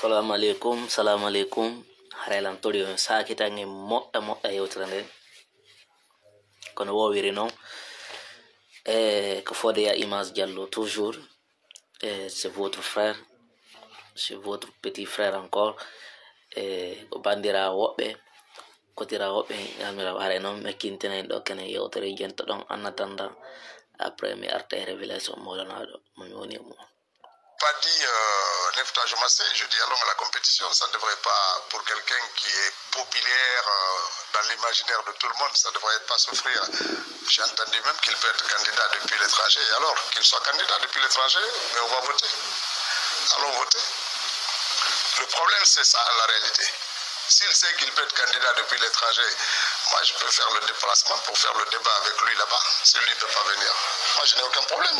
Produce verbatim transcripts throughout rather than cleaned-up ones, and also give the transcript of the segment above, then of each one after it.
Salamu aleykum, salamu aleykum. Haray lan tori on sakitange moƴƴa moƴƴa yewtere nden. Kono wowiri non. E ko fodde ya image Diallo toujours. E c'est votre frère. C'est votre petit frère encore. E ko bandira woɓɓe. Kotira woɓɓe ñamira haray non mi kintina en ɗo kene yewtere jento ɗon annatanda. Après mi arta e révélation molanaɗo mo mi woni e mum. Pas dit euh, Nefta Jomassé, je dis allons à la compétition. Ça ne devrait pas, pour quelqu'un qui est populaire euh, dans l'imaginaire de tout le monde, ça ne devrait pas souffrir. J'ai entendu même qu'il peut être candidat depuis l'étranger. Et alors, qu'il soit candidat depuis l'étranger, mais on va voter. Allons voter. Le problème, c'est ça, la réalité. S'il sait qu'il peut être candidat depuis l'étranger, moi, je peux faire le déplacement pour faire le débat avec lui là-bas. Si lui ne peut pas venir, moi, je n'ai aucun problème.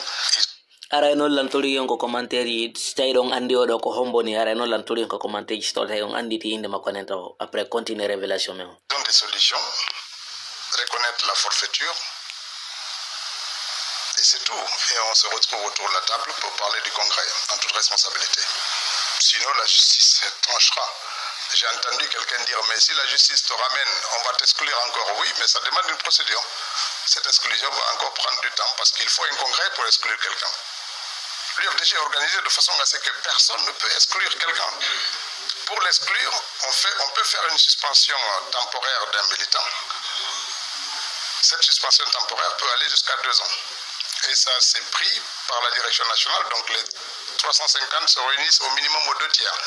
Aray noon lan tori yon ko commentaire yi, si tawi ɗon anndi oɗo ko hombo ni, aray noon lan tori yon ko commentaire yi, si tawi on annditi innde makko nen taw. Après, continue révélation men. Ils ont des solutions, reconnaître la forfaiture, et c'est tout. Et on se retrouve autour de la table pour parler du congrès, en toute responsabilité. Sinon, la justice tranchera. J'ai entendu quelqu'un dire, mais si la justice te ramène, on va t'exclure encore. Oui, mais ça demande une procédure. Cette exclusion va encore prendre du temps parce qu'il faut un congrès pour exclure quelqu'un. L'U F D G est organisé de façon à ce que personne ne peut exclure quelqu'un. Pour l'exclure, on, fait, on peut faire une suspension temporaire d'un militant. Cette suspension temporaire peut aller jusqu'à deux ans. Et ça, c'est pris par la direction nationale. Donc, les trois cent cinquante se réunissent au minimum aux deux tiers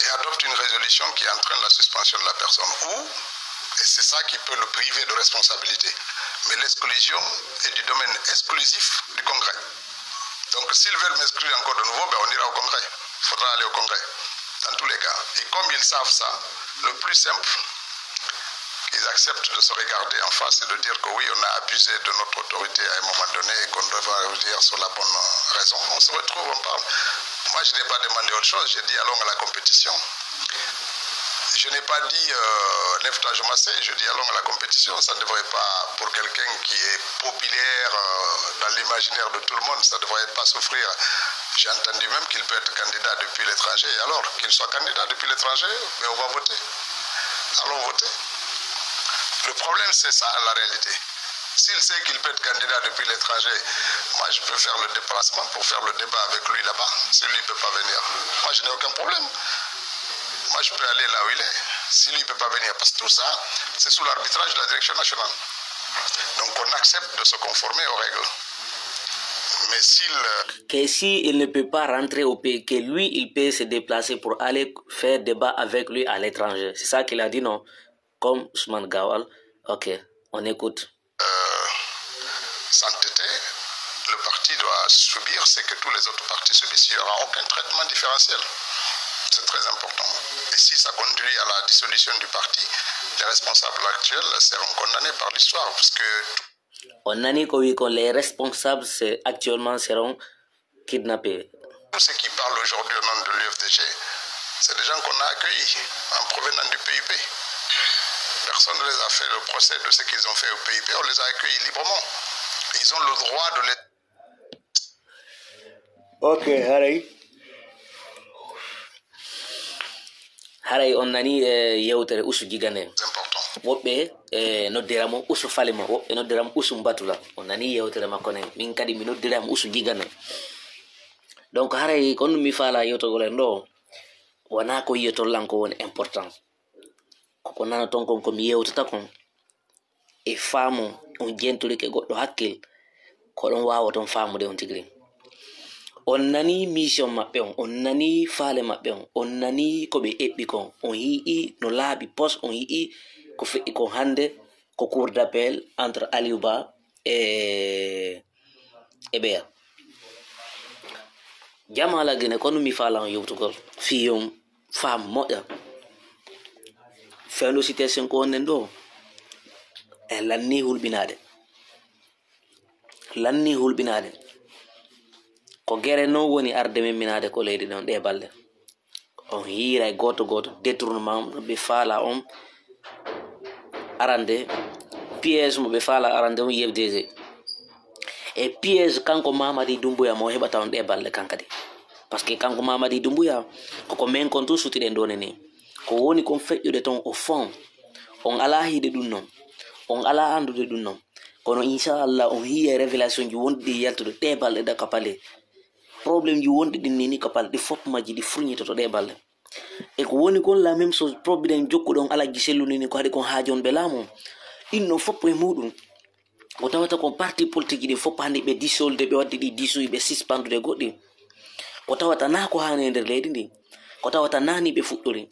et adoptent une résolution qui entraîne la suspension de la personne. Ou, et c'est ça qui peut le priver de responsabilité, mais l'exclusion est du domaine exclusif du Congrès. Donc, s'ils veulent m'exclure encore de nouveau, ben, on ira au Congrès. Il faudra aller au Congrès, dans tous les cas. Et comme ils savent ça, le plus simple, ils acceptent de se regarder en face et de dire que oui, on a abusé de notre autorité à un moment donné et qu'on devrait revenir sur la bonne raison. On se retrouve, on parle. Moi, je n'ai pas demandé autre chose. J'ai dit, allons à la compétition. Je n'ai pas dit euh, Nefta Jomassé, je dis allons à la compétition. Ça ne devrait pas, pour quelqu'un qui est populaire euh, dans l'imaginaire de tout le monde, ça ne devrait pas souffrir. J'ai entendu même qu'il peut être candidat depuis l'étranger. Et alors, qu'il soit candidat depuis l'étranger, mais on va voter. Allons voter. Le problème, c'est ça, la réalité. S'il sait qu'il peut être candidat depuis l'étranger, moi je peux faire le déplacement pour faire le débat avec lui là-bas. Si lui ne peut pas venir, moi je n'ai aucun problème. Moi je peux aller là où il est. Si lui ne peut pas venir, parce que tout ça, c'est sous l'arbitrage de la direction nationale. Donc on accepte de se conformer aux règles. Mais s'il... Que si il ne peut pas rentrer au pays, que lui, il peut se déplacer pour aller faire débat avec lui à l'étranger. C'est ça qu'il a dit, non? Comme Ousmane Gawal. Ok, on écoute. Sancteté, le parti doit subir ce que tous les autres partis subissent. Il n'y aura aucun traitement différentiel. C'est très important. Et si ça conduit à la dissolution du parti, les responsables actuels seront condamnés par l'histoire, puisque... On nani ko wi kon les responsables actuellement seront kidnappés. Tous ceux qui parlent aujourd'hui au nom de l'U F D G, c'est des gens qu'on a accueillis en provenant du P U P. Personne ne les a fait le procès de ce qu'ils ont fait au P U P, on les a accueillis librement. Ils ont le droit de les... Ok, haray. Haray on nani e yewtere Usu Gigane. Woɓɓe e noddira mo Usu Falima, woɓɓe noddira mo Usu Mbatula. On nani yewtere makko nen. Min kadi mi noddira mo Usu Gigane. Donc haray kon mi faala yewtogol en ɗo. Wona ko yiyoton lan ko woni important. Koko nanoton kon ko mi yewtata kon. E faamu on jentorike goɗɗo hakkil, ko ɗon waawoton faamude on tigi. On nani mission maɓɓe on, on nani faale maɓɓe on, on nani ko ɓe eɓɓi kon, on yi'i no laaɓi pos, on yi'i ko feƴƴi kon hannde ko cour d'appel entre Aliou Ba e e ɓeya. Jam hala Gine, kono mi faala on yewtugol fii on faam moƴƴa. Fewndo situation ko wonnen ɗo e lanni hulɓinaade. Lanni hulɓinaade. Ko gere non woni arde men minaade ko leydi ɗon ɗe balɗe. On hiiray gooto gooto détournement mo ɓe faala on arande, piège mo ɓe faala arande on U F D G. E piège kanko Mamadi Doumbouya mo heɓata on ɗe balɗe kan kadi. Parce que kanko Mamadi Doumbouya, koko men kon tun sutiɗen ɗo ne ni. Ko woni kon feƴƴude ton au fond, on alaa hiide ɗum non. On alaa anndude ɗum non. Kono inchallah, on yiye révélation ji wonɗi ɗi yaltude ɗe balɗe ɗa ka palais. Problème ji wonɗi ɗin ni, ni ka palais, ɗi fof majji ɗi furñitoto ɗe balɗe. E ko woni kon la même chose, problème jokkuɗon Alhaji Sellu ni, ni ko haɗi kon haajon ɓe laamu. Ɗin non fof e muɗum. Ko tawata kon parti politique ɗin fof hannde ɓe dissolde, ɓe wadde ɗi dissous, ɓe suspendude goɗɗi. Ko tawata na ko haani e nder leydi ndi. Ko tawata na ni ɓe fuɗɗori.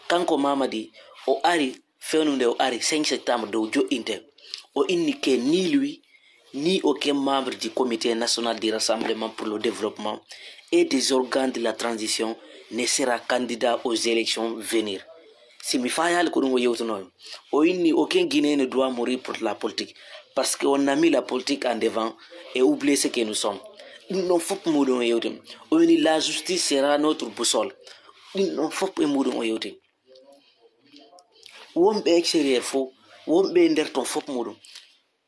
Kanko Mamadi, o ari, fewnude o ari cinq septembre dow joɗɗinte. O inni que ni lui, ni aucun membre du Comité national du rassemblement pour le développement et des organes de la transition ne sera candidat aux élections venir. Si mi fayaali ko ɗum o yewtuno, o inni aucun Guinéen ne doit mourir pour la politique, parce que on a mis la politique en devant et oublier ce que nous sommes. Ɗum ɗon fof muɗum o yewti. O wini la justice sera notre boussole. Ɗum ɗon fof e muɗum o yewti. Wonɓe extérieur fof, wonɓe e nder ton fof muɗum.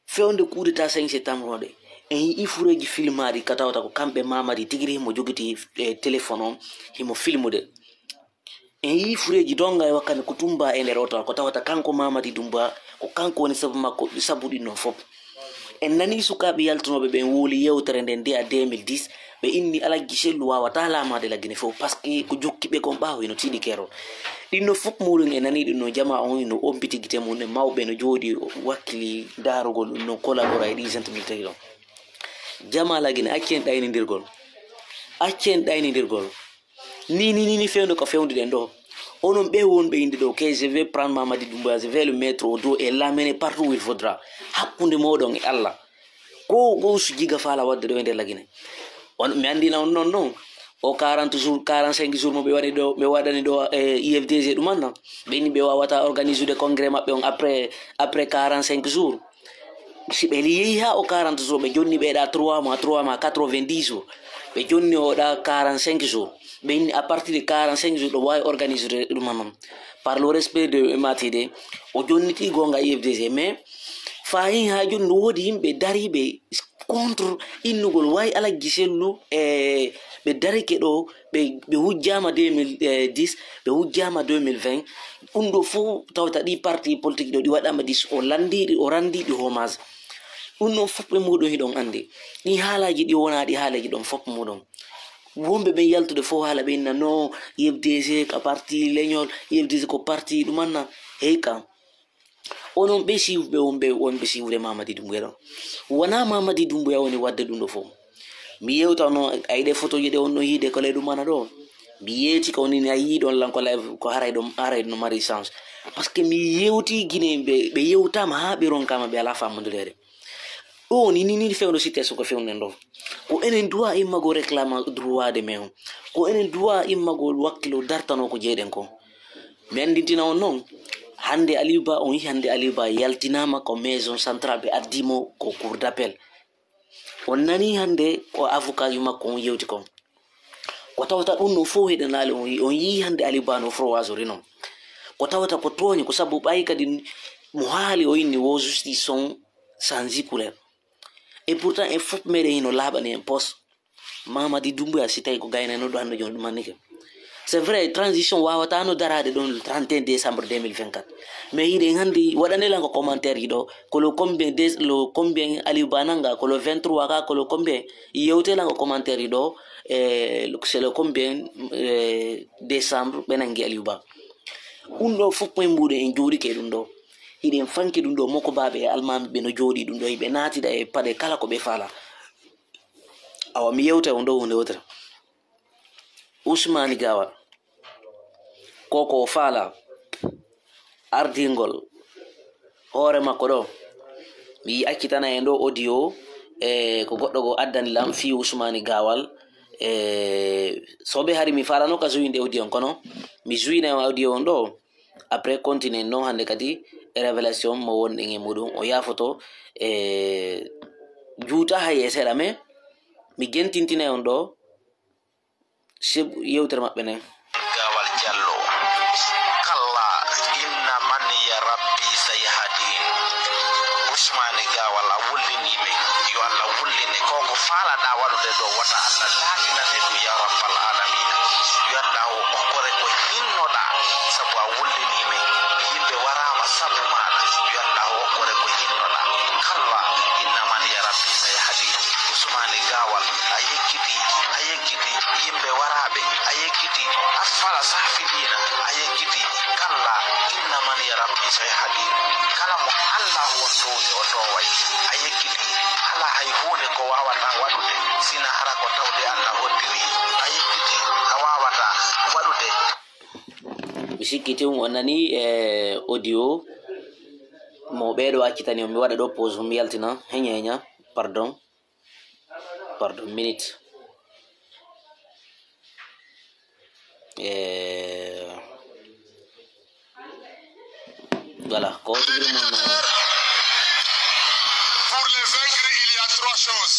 Fewde coup d'état cinq septembre o de, en yi'i fureeji filmaaɗi ka tawata ko kamɓe Mamadi tigi ri himo jogiti, eh, téléphone on, himo filmude. En yi'i fureeji donga e wakkati ko tumba e nder o tawa, ko tawata kanko Mamadi Dumba, ko kanko woni sabu makko, sabu ɗin non fof. En nani sukaaɓe yaltunooɓe ɓen wowli yewtere nden nde a deux mille dix, ɓe inni Alhaji Sellu wawata laamaade Lagine fof, parce que ko jokki ɓe kon ɓaawo hino tiiɗi keerol. Ɗin no fof muɗum en nani ɗum no jama on no ompiti gite mum, e mawɓe no jooɗi wakkili daarugol ɗum no collabora e ɗi gente militaire ɗon. Jama Lagine, accen ɗaynindirgol. Accen ɗaynindirgol. Ni, ni, ni, ni fewndo ko fewndo ɗen ɗo. Onon ɓe wonɓe inde ɗo, que je vais prendre Mamadi Doumbouya, je vais le mettre au dos et l'amener partout où il faudra. Hakkunde moɗon e Allah. Ko, ko su jiga faala wadde ɗo e nder Lagine. On, mi andina on non, non. O quarante jours, quarante-cinq jours mo ɓe waɗi ɗo, ɓe waɗani ɗo, eh, U F D G ɗum anna. Ɓe ni ɓe wawata organiser de congrès maɓɓe on après, après quarante-cinq jours. Si ɓe yehi ha o quarante jours, ɓe jonni ɓe ɗa trois mois, trois mois, quatre-vingt-dix jours. Ɓe jonni o ɗa quarante-cinq jours. Ɓe inni à partir de quarante-cinq jours, ɗo wawi organiser ɗum anna. Par le respect de M A T D, o jonniti gonga U F D G, mais fahin ha joni no wodi yimɓe dariɓe contre innugol way Alhaji Sellu, e ɓe darike ɗo, ɓe, ɓe wujjama deux mille dix, ɓe wujjama deux mille vingt. Ɗum ɗo fof tawata ɗi parti politique ɗo ɗi waɗama ɗi, o landiɗi, o randiɗi hommage. Ɗum ɗon fof ɓe muɗum hiɗon andi. Ɗi haalaji ɗi wona ɗi haalaji ɗon fof muɗum. Wonɓe ɓen yaltude fof haala ɓe inna no U F D G ko parti leñol, U F D G ko parti ɗum anna. Hey ka. Onon ɓe siiwuɓe, wonɓe, wonɓe siiwude Mamadi Doumbouya ɗo. Wona Mamadi Doumbouya woni wadde ɗum ɗo fof. Mi yewta no, ay ɗe photo ji ɗe on no yiide ko ley ɗum ana ɗo. Mi yeeti ko ni a yii ɗon lan ko live ko haray ɗum, haray no mari sens. Parce que mi yewti Guinée ɓe, ɓe yewtama ha ɓe ronkama ɓe ala famondireede. Ɗo ni, ni, ni fewndo situation ko fewnden ɗo. Ko enen duwa immagol réclama droit de main on. Ko enen duwa immagol wakkilo dartano ko jeeɗen ko. Mi andintina on non, hande Aliou Ba, on yi hande Aliou Ba yaltinama ko maison centrale, ɓe addi mo ko cour d'appel. On nani hande ko avocat ju makko on yewti kon. Ko tawata ɗum no fof heɗen laali on yi, on yi hande Aliou Ba no frowasori non. Ko tawata ko tooñi, ko sabu ɓay kadi mo haali o inni wo justice son sans couleur. Et pourtant, en fof meɗen hino laaɓani en poste. Mamadi Doumbouya, si tawi ko gaynano ɗo hande jooni ɗum annike. C'est vrai, transition wawata no darade ɗon le trente et un décembre deux mille vingt-quatre. Mais hiɗen hande waɗane lan ko commentaire ji ɗo, ko le combien de, le combien Aliou Ba nanga, ko le vingt-trois ka, ko le combien, yewte lan ko commentaire ji ɗo, e c'est le combien, e décembre ɓe nangi Aliou Ba. Ɗum ɗo fof koye mbuɗo en jooɗike ɗum ɗo. Hiɗen fanki ɗum ɗo moko baaɓe e almaami ɓe no jooɗi ɗum ɗo, hiɓe naatida e paɗe kala ko ɓe faala. Awa mi yewta on ɗo hunde wotere. Usmani Gawal. Ko ko o faala ardingol hoore makko ɗo. Mi accitana en ɗo audio, e ko goɗɗo go addani lam fii Usmani Gawal. E soɓe hari mi faalano ka suwinde audio on kono mi suwina on audio on ɗo. Après continue non hande kadi e révélation mo wonɗen e muɗum o yaafoto e juuta hay e seeɗa mais mi gentintinay on ɗo. Seb yewtere maɓɓe nden. Gawal Jallo. Kalla inna man ya rabbi sayhadin. Usmani Gawal a wullini men. Yo Allah wullini ko ko Faalaɗaa waɗude ɗo, wota Allah laaɓinane ɗum, ya rabbal alamina. Yo Allah o okkore ko hinnoɗaa, sabu a wulliniimi, yimɓe waraama sabu maaɗa. Yo Allah o okkore ko hinnoɗaa. Kalla, inna man ya rabbi sayahdi. Usmaani Gaawal, a yejjiti, a yejjiti, yimɓe waraaɓe, a yejjiti, asfala safiliina, a yejjiti. Kalla, inna man ya rabbi sayahdi. Kala mo Allah won towni, o toway. A yejjiti, alaa hay huunde ko waawataa waɗude, sina hara ko tawde Allah hoddiri. A yejjiti, a waawataa waɗude. Mi sikki tun on nani e audio mo ɓeeɗo accitani on, mi waɗa ɗo pause, mi yaltina, heña, heña, pardon. Pardon, minute. Eh, voilà, ko tigi ɗum on. Pour les vaincre, il y a trois choses.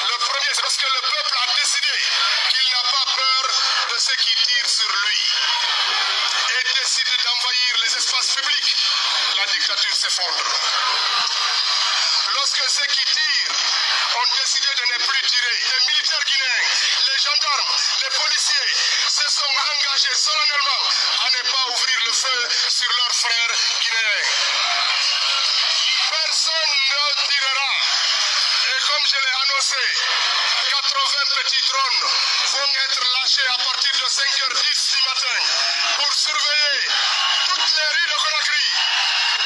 Le premier, c'est parce que le peuple a décidé qu'il n'a pas peur de ceux qui tirent sur lui et décide d'envahir les espaces publics. La dictature s'effondre. Lorsque ceux qui tirent ont décidé de ne plus tirer, les militaires guinéens, les gendarmes, les policiers se sont engagés solennellement à ne pas ouvrir le feu sur leurs frères guinéens. Personne ne tirera. Et comme je l'ai annoncé, quatre-vingts petits drones vont être lâchés à partir de cinq heures dix du matin pour surveiller toutes les rues de Conakry,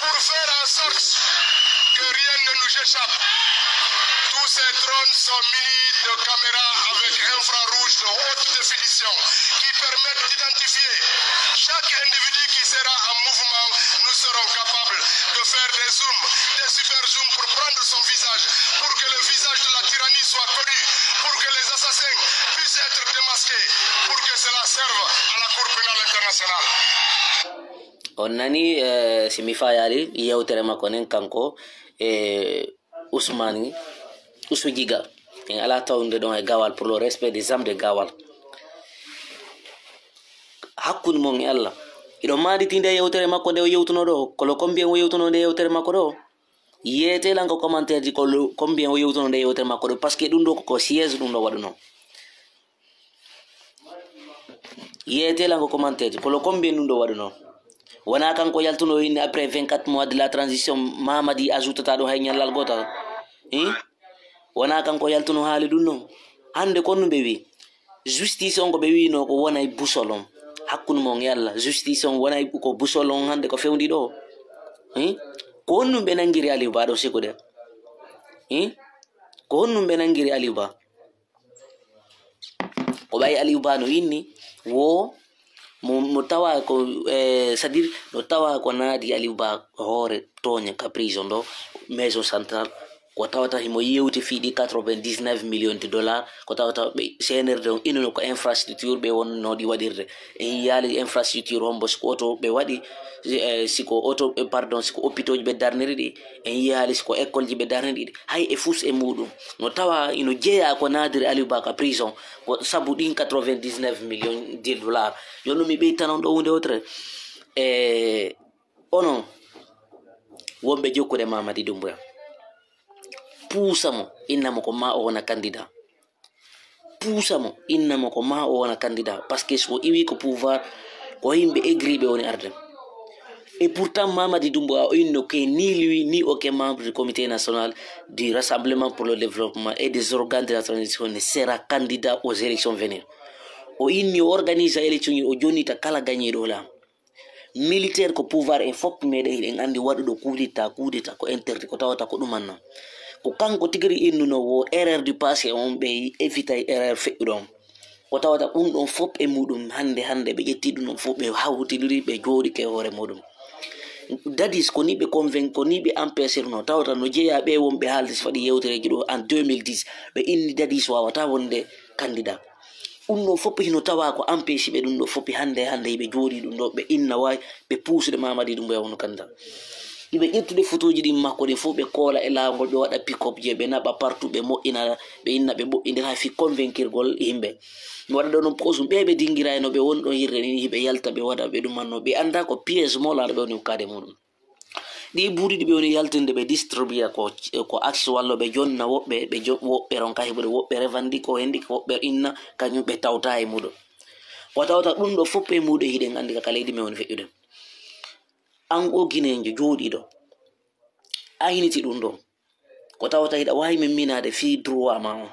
pour faire en sorte que rien ne nous échappe. Tous ces drones sont munis de caméras avec infrarouge de haute définition qui permettent d'identifier chaque individu qui sera en mouvement. Nous serons capables de faire des zooms, des super zooms pour prendre son visage, pour que le visage de la tyrannie soit connu, pour que les assassins puissent être démasqués, pour que cela serve à la Cour pénale internationale. On nani, eh, si mi fayaali yewtere makko nen kanko, eh, Ousmane Ousou Djiga. En alaa tawde ɗon e Gaawal pour le respect des âmes de Gaawal. Hakkunde mon e Allah. Iɗon maanditi nde yewtere makko nde o yewtuno ɗo. Kolo combien o yewtuno nde yewtere makko ɗo? Yeete lan ko commentaire ji kolo combien o yewtuno nde yewtere makko ɗo. Parce que ɗum ɗo ko siège ɗum ɗo waɗuno. Yeete lan ko commentaire ji. Kolo combien ɗum ɗo waɗuno? Wona kanko yaltuno inni après vingt-quatre mois de la transition, Mamadi ajoutata ɗo hay ñallal gootal. Hein? Wona kanko yaltuno haali ɗum non. Hannde ko ɗum ɓe wi. Justice on ko ɓe wino ko wona e boussole on. Hakkunde mon e Allah. Justice on wona e ko boussole on hannde ko fewndi ɗo. Hein? Ko honɗum ɓe nangiri Aliou Ba ɗo sikude? Hein? Ko honɗum ɓe nangiri Aliou Ba? Ko ɓay Aliou Ba no inni, wo mo, mo tawa ko, eh, c'est-à-dire, no tawa ko naadi Aliou Ba hoore tooña ka prison ɗo, maison centrale, ko tawata himo yewti fii ɗi quatre-vingt-dix-neuf millions de dollars, ko tawata ɓe C N R D on inuno ko infrastructure ɓe wonno ɗi waɗirde. En yiyaali infrastructure hombo, siko auto ɓe waɗi, eh, siko auto, eh, pardon, siko hôpitaux ji ɓe darniri ɗi, en yiyaali siko école ji ɓe darniri ɗi, hay e fus e muɗum. No tawa ino jeeya ko naadiri Aliou Ba ka prison, ko sabu ɗin quatre-vingt-dix-neuf millions de dollars. Jooni mi ɓeytanon ɗo huunde wotere. E onon wonɓe jokkude Mamadi Doumbouya, puusa mo, inna mo ko ma o wona candidat. Puusa mo, inna mo ko ma o wona candidat. Parce que so o iwi ko pouvoir, ko yimɓe aigri ɓe woni arde. Et pourtant, Mamadi Doumbouya o inno que ni lui, ni aucun membre du comité national du rassemblement pour le développement et des organes de la transition ne sera candidat aux élections venues. O inni o organisa élection ji, o jonnita kala gañiiɗo o laamu. Militaire ko pouvoir en fof meɗen hiɗen anndi waɗuɗo coup d'état, coup d'état ko interdit, ko tawata ko ɗuman non. Ko kanko tigi ri innuno wo erreur du passé on ɓe évitay erreur feƴƴuɗo on. Ko tawata ɗum ɗon fof e muɗum hannde, hannde ɓe ƴetti ɗum ɗon fof ɓe hawtidiri ɓe jooɗike e hoore muɗum. Dadis ko ni ɓe convainc, ko ni ɓe empêchirno, tawata no jeeya ɓe wonɓe haalde si faɗi yewtereji ɗo en deux mille dix, ɓe inni Dadis wawata wonde candidat. Ɗum ɗo fof hino tawa ko empêche ɓe ɗum ɗo fof hannde, hannde hiɓe jooɗi ɗum ɗo, ɓe inna wawi, ɓe puusude Mamadi Doumbouya wonu candidat. Hiɓe ƴettude photoji ɗin makko ɗin fof, ɓe koola e laawol, ɓe waɗa pick-up je, ɓe naɓa partout, ɓe moƴƴina, ɓe inna, ɓe moƴƴinira hay fii convaincirgol yimɓe. Mi waɗa ɗo noon pause, ɓe ɓe dingira e no ɓe woni ɗo hirre ni, hiɓe yalta, ɓe waɗa, ɓe ɗum manno, ɓe annda ko piège mawlaaɗo ɓe woni hukkaade muɗum. Ɗi buuɗi ɗi ɓe woni yaltinde ɓe distribuya ko, ko axe wallo ɓe jonna woɓɓe, ɓe jo-, woɓɓe ronka heɓude, woɓɓe revendique o hendi ko woɓɓe inna, kañum ɓe tawta e muɗo. Ko tawta ɗum ɗo fof e muɗo hiɗen anndi ka leydi men woni feƴƴude. An o Guinéen jooɗiiɗo, ayniti ɗum ɗo. Ko tawata hiɗa waawi min minaade fii droit ma on.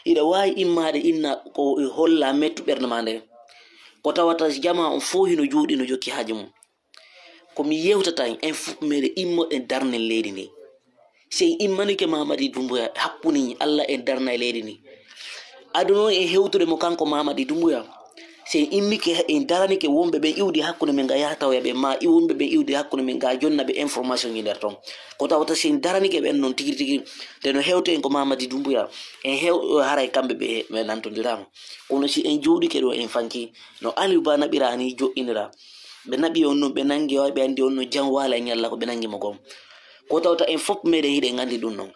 Hiɗa waawi immaade inna ko holla mettu ɓernde ma nde. Ko tawata jamaa on fof hino jooɗii no jokki haaji mum. Ko mi yewtata en, en fof meɗen immoɗen darnen leydi ndi. Si en immanike Mamadi Doumbouya hakkunde Alla en darna e leydi ndi. Aduna on en hewtude mo kanko Mamadi Doumbouya. Si en immike en daranike wonɓe ɓen iwdi hakkunde men nga yaha tawoya ɓe ma i wonɓe ɓen iwdi hakkunde men nga jonna ɓe information ji nder ton. Ko tawata si en daranike ɓen noon tigi tigi, nde no hewto en ko Mamadi Doumbouya, en hew haray kamɓe ɓe ɓe nantondirama. Kono si en jooɗike ɗo en fanki no Aliou Ba naɓira ni joɗɗinira. Ɓe naɓi on noon, ɓe nangi o, ɓe anndi on no jam waala e ñalla ko ɓe nangi mo gom. Ko tawta en fof meɗen hiɗen anndi ɗum noon.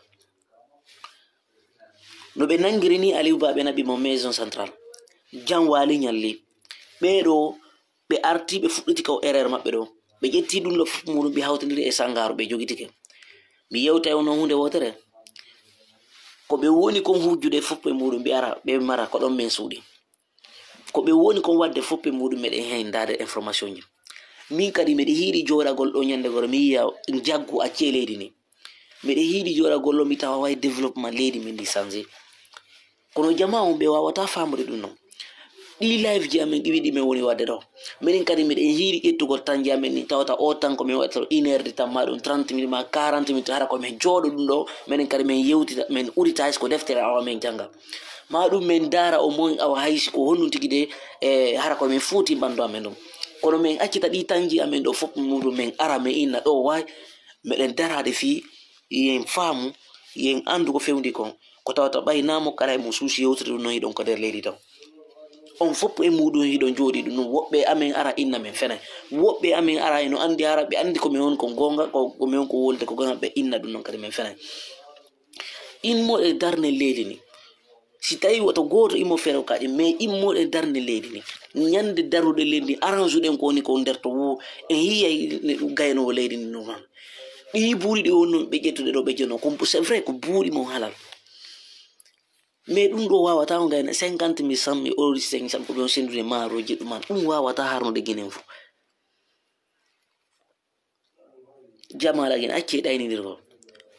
No ɓe nangiri ni Aliou Ba ɓe naɓi mo maison centrale. Jam waali ñalli. Ɓee ɗo ɓe arti ɓe fuɗɗiti ko erreur maɓɓe ɗo. Ɓe ƴetti ɗum ɗo fof muɗum ɓe hawtindiri e sangaaru ɓe jogitike. Mi yewtay on noon huunde wootere. Ko ɓe woni kon hujjude fof ɓe muɗum ɓe ara ɓe mara ko ɗon men suuɗi. Ko ɓe woni kon waɗde fof ɓe muɗum meɗen heen ndaade information ji. Min kadi mbeɗe hiiɗi jooɗagol ɗo ñande goro mi yiya jaggu accee leydi ndi. Mbeɗe hiiɗi jooɗagol ɗo mi tawa way développement leydi men ndi changé. Kono jamaa on ɓe waawata faamude ɗum noon. Ɗi live ji amen ɗiwi ɗi men woni waɗde ɗo. Minen kadi mbeɗen hiiɗi ƴettugol tan ji amen ni tawata o tan ko min waɗata une heure de temps ma ɗum trente minutes ma quarante minutes hara ko min jooɗo ɗum ɗo. Minen kadi min yewtita min udita hay so ko deftere awa min jannga. Ma ɗum min ndaara o moy awa hay si ko honɗum tigi de e hara ko min fuuti ɓanndu amen ɗum. Kono min accita ɗi tan ji amen ɗo fof muɗum min ara min inna ɗo waay meɗen daraade fii yen faamu yen anndu ko fewndi kon. Ko tawata ɓay naamo kala e mum suusi yewtude ɗum noon hiɗon ko nder leydi taw. On fof e muɗum hiɗon jooɗi ɗum noon woɓɓe amen ara inna min fenay. Woɓɓe amen ara eno anndi hara ɓe anndi ko min woni ko goonga ko min woni ko wolde ko goonga ɓe inna ɗum noon kadi min fenay. Immo e darne leydi ni. Si tawi woto gooto immo feere o kaƴe mais immoɗen darde leydi ni. Ñande daruɗe leydi ni arrange ɗen ko woni ko nder to wo en yiyay gaynoowo leydi ni noon. Ɗi buuɗi ɗi wonno ɓe ƴettude ɗo ɓe jonno ko c'est vrai ko buuɗi mon halal. Mais ɗum ɗo wawata o gayna cinquante mille cent mille euro cinq cent ko ɓe on sendude maaroji ɗuman ɗum wawata harnude ginen fof. Jamala gin acce ɗaynindirgol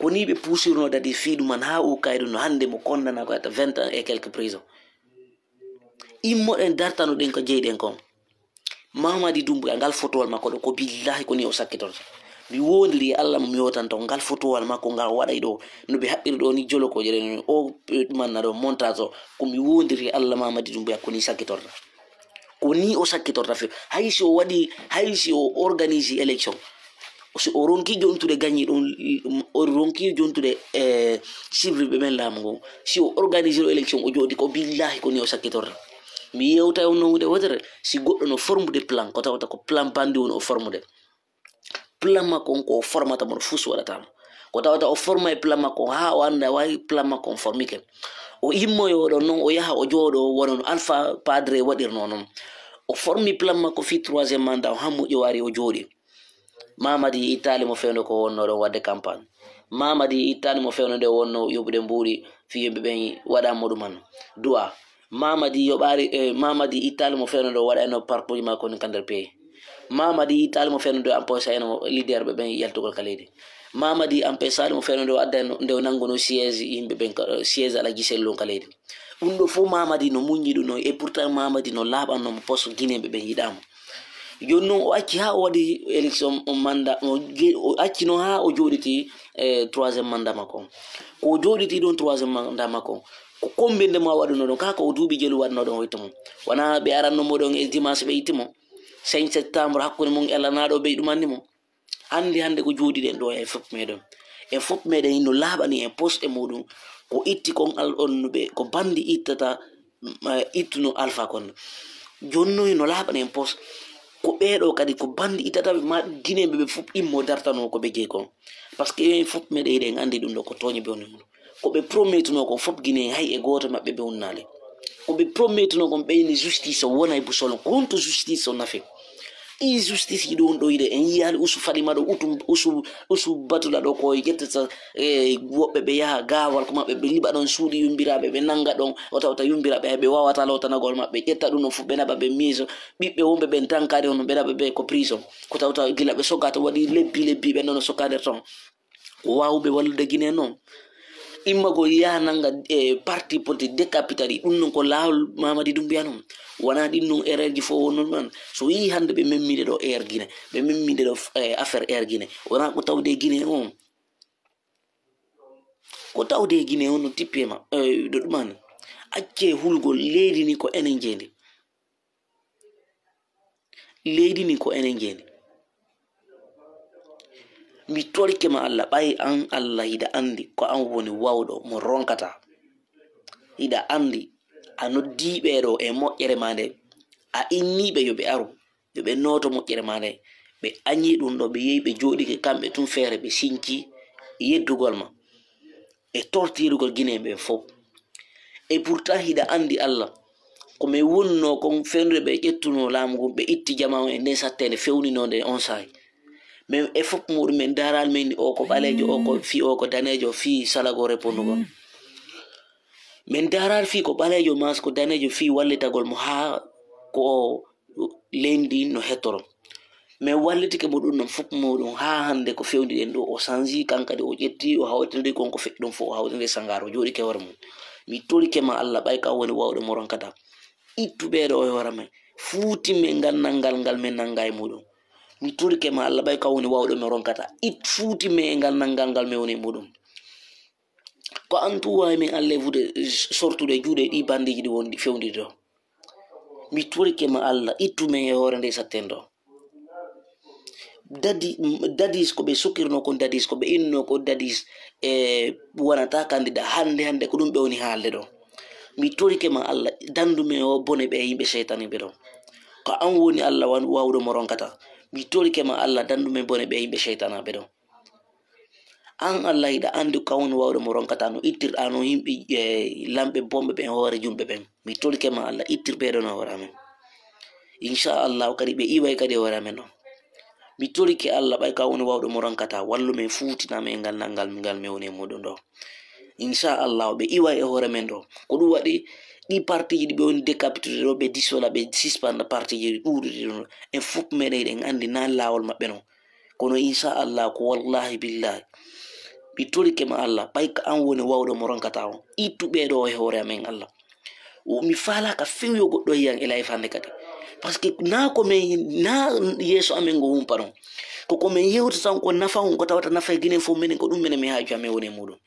ko ni ɓe puusirno dadi fii ɗuman haa o kayɗum no hannde mo kondana ko ata vingt ans et quelque prison. Immoɗen dartanoɗen ko jeyɗen kon. Mamadi Dumbuya ngal fotowal makko ɗo ko billahi ko ni o sakkitorta. Mi wondiri e Allah mo mi yotanta on ngal fotowal makko ngal waɗay ɗo no ɓe haɓɓiri ɗo ni jolokoje ɗen o ɗumanna ɗo montage o ko mi wondiri e Allah Mamadi Dumbuya ko ni sakkitorta. Ko ni o sakkitorta few hay si o waɗi hay si o organisi élection si o ronki jontude gañi ɗum o ronki jontude e sivriɓe ɓen laamu ngon si o organisi ɗo élection o jooɗi ko billahi ko ni o sakkitorta. Mi yewtay on no hunde wotere si goɗɗo no formude plan ko tawata ko plan bandi woni o formude. Plan makko on ko o formata mo ɗo fus waɗatamo ko tawata o forma e plan makko on haa o annda wawi plan makko on formike. O immoyo ɗon noon o yaha o jooɗo wono no alpha padre waɗirno noon. O formi plan makko fii troisiéme mandat o haa moƴƴo wari o jooɗi. Mamadi ittali mo fewndo ko wonno ɗon waɗde campagne. Mamadi ittani mo fewndo nde wonno yoɓude mbuuɗi fii yimɓe ɓen waɗanmo ɗuman du'a. Mamadi yoɓaali e mamadi ittaali mo fewndo ɗo waɗayno parpuuji makko ni ka nder peeyi. Mamadi ittaali mo fewndo ɗo amposa eno leader ɓe ɓen yaltugol ka leydi. Mamadi ampesaali mo fewndo ɗo addayno nde o nannguno siège yimɓe ɓen siège alaji sellun ka leydi. Ɗum ɗo fof mamadi no muññi ɗum noon et pourtant mamadi no laaɓanno mo poste guinéen ɓe ɓen yiɗaamo. Jooni noon o acci haa o waɗi élection manda o acci noon haa o jooɗiti e troisiéme manda makko on. Ko o jooɗiti ɗon troisiéme manda makko on. Ko kombinde mo a waɗuno ɗon kaa ko o duuɓi jelu waɗno ɗon hoyto mum wonaa ɓe aranno mo ɗon e dimanche ɓe itti mo. Cinq septembre hakkunde mum e lanaɗo ɓe ɗumanni mo. Hannde hannde ko jooɗiɗen ɗo e fof meɗen e fof meɗen no laaɓani en poste muɗum ko itti kon al on no ɓe ko bandi ittata ittuno alpha kon. Jooni noon no laaɓani en poste ko ɓeeɗo kadi ko bandi ittata ɓe ma guineɓe ɓe fof immo dartano ko ɓe jeyi kon. Parce que en fof meɗen hiɗen anndi ɗum ɗo ko tooñe ɓe woni mum. Ko ɓe promettuno kon fof guinéen hay e gooto maɓɓe ɓe wonnaali. Ko ɓe promettuno kon ɓeyni justice o wona e busol on ko honto justice o nafi. Injustice yiɗo on ɗo yiɗe en yiyaali usu falima ɗo utum usu usu batula ɗo ko ƴettata e woɓɓe ɓe yaha gawal ko maɓɓe ɓe liɓa ɗon suuɗi yumbiraɓe ɓe nanga ɗon o tawta yumbiraɓe hay ɓe wawata lotanagol maɓɓe ƴetta ɗum ɗon fof ɓe naɓa ɓe miso ɓiɓɓe wonɓe ɓen tankade on ɓe naɓa ɓe ko prison ko tawta gila ɓe sogata waɗi lebbi lebbi ɓe nono sokader ton ko wawɓe wallude guinée noon immagol yaha nanga e parti politique décapitali ɗum noon ko laawol mamadi dumbiya noon wona ɗin noon erreur ji fof won noon man so yii hannde ɓe memmide ɗo air guinée ɓe memmide ɗo affaire air guinée wona ko tawde guinée on ko tawde guinée on no tippema ɗo ɗumani acce hulgol leydi ni ko enen jeydi leydi ni ko enen jeeni mi torike ma allah ɓay an allah hiɗa andi ko an woni wawɗo mo ronkata hiɗa andi a noddiɓe ɗo e moƴƴere ma nde a inniɓe yo ɓe aru yo ɓe nooto moƴƴere ma nde ɓe añi ɗum ɗo ɓe yehi ɓe jooɗike kamɓe tun feere ɓe sinci yeddugol ma e tortirugol guinéen ɓen fof et pourtant hiɗa andi allah ko min wonno kon fenre ɓe ƴettuno laamu ngun ɓe itti jama on e nden sattede fewnino nde on saahi min e fof muɗum min daral min o ko ɓalejo o ko fi o ko danejo fi salago repondugol min daral fi ko ɓalejo mas ko danejo fi wallitagol mo ha ko leydi no hettoro min wallitike mo ɗum ɗon fof muɗum ha hande ko fewndi ɗen ɗo o sanji kankadi o ƴetti o hawtiri kon ko feƴƴi ɗum fof o hawtiri sangar o jooɗike hoore mum mi torike ma allah ɓay ka woni wawɗo mo ronkata ittu ɓeeɗo o hoore men fuuti men ngal nanngal ngal min nannga e muɗum mi torike ma allah ɓay ka woni wawɗo mo ronkata it fuuti men e ngal nanngal ngal min woni e muɗum ko an tu wawi min allah e vude sortude juuɗe ɗi bandiji ɗi wonɗi fewndi ɗo mi torike ma allah ittu men e hoore nde satten ɗo dadi dadis ko ɓe sukirno kon dadis ko ɓe inno ko dadis e wonata kandida hande hande ko ɗum ɓe woni haalde ɗo mi torike ma allah dandumen o bone ɓe yimɓe seytaniɓe ɗo ko an woni allah wawɗo mo ronkata mi torike ma allah dandumen bone ɓe yimɓe seytanaɓe ɗo an allah hiɗa andi kawni wawɗo mo ronkata no ittirɗa no yimɓe e, lamɓe bomɓe ɓen hoore jumɓe ɓen mi torike ma allah ittir ɓeɗo no hoore amen inchallahu kadi ɓe iway kadi e hoore amen ɗon mi torike allah ɓay kawni wawɗo mo ronkata wallu men fuutina men e ngal nanngal ngal mi woni e muɗum ɗo inchallahu ɓe iway e hoore men ɗo ko ɗum waɗi ɗi partiji ɗi ɓe woni décapitude ɗo ɓe disola ɓe sispanda partiji ɗi ɗuɗuɗi ɗum en fof meɗen eɗen andi nan lawol maɓɓe non kono inchallah ko wallahi billahi mi torike ma allah ɓay ka an woni wawɗo mo ronkata on ittu ɓeɗo e hoore amen allah mi falaka few yo goɗɗo yiyan e life hande kadi par ce que na ko min na yeeso amen ngo humpa ɗon koko min yewta tan ko nafa on ko tawata nafa e guinen fof minen ko ɗum minen mi haaju amen woni e muɗum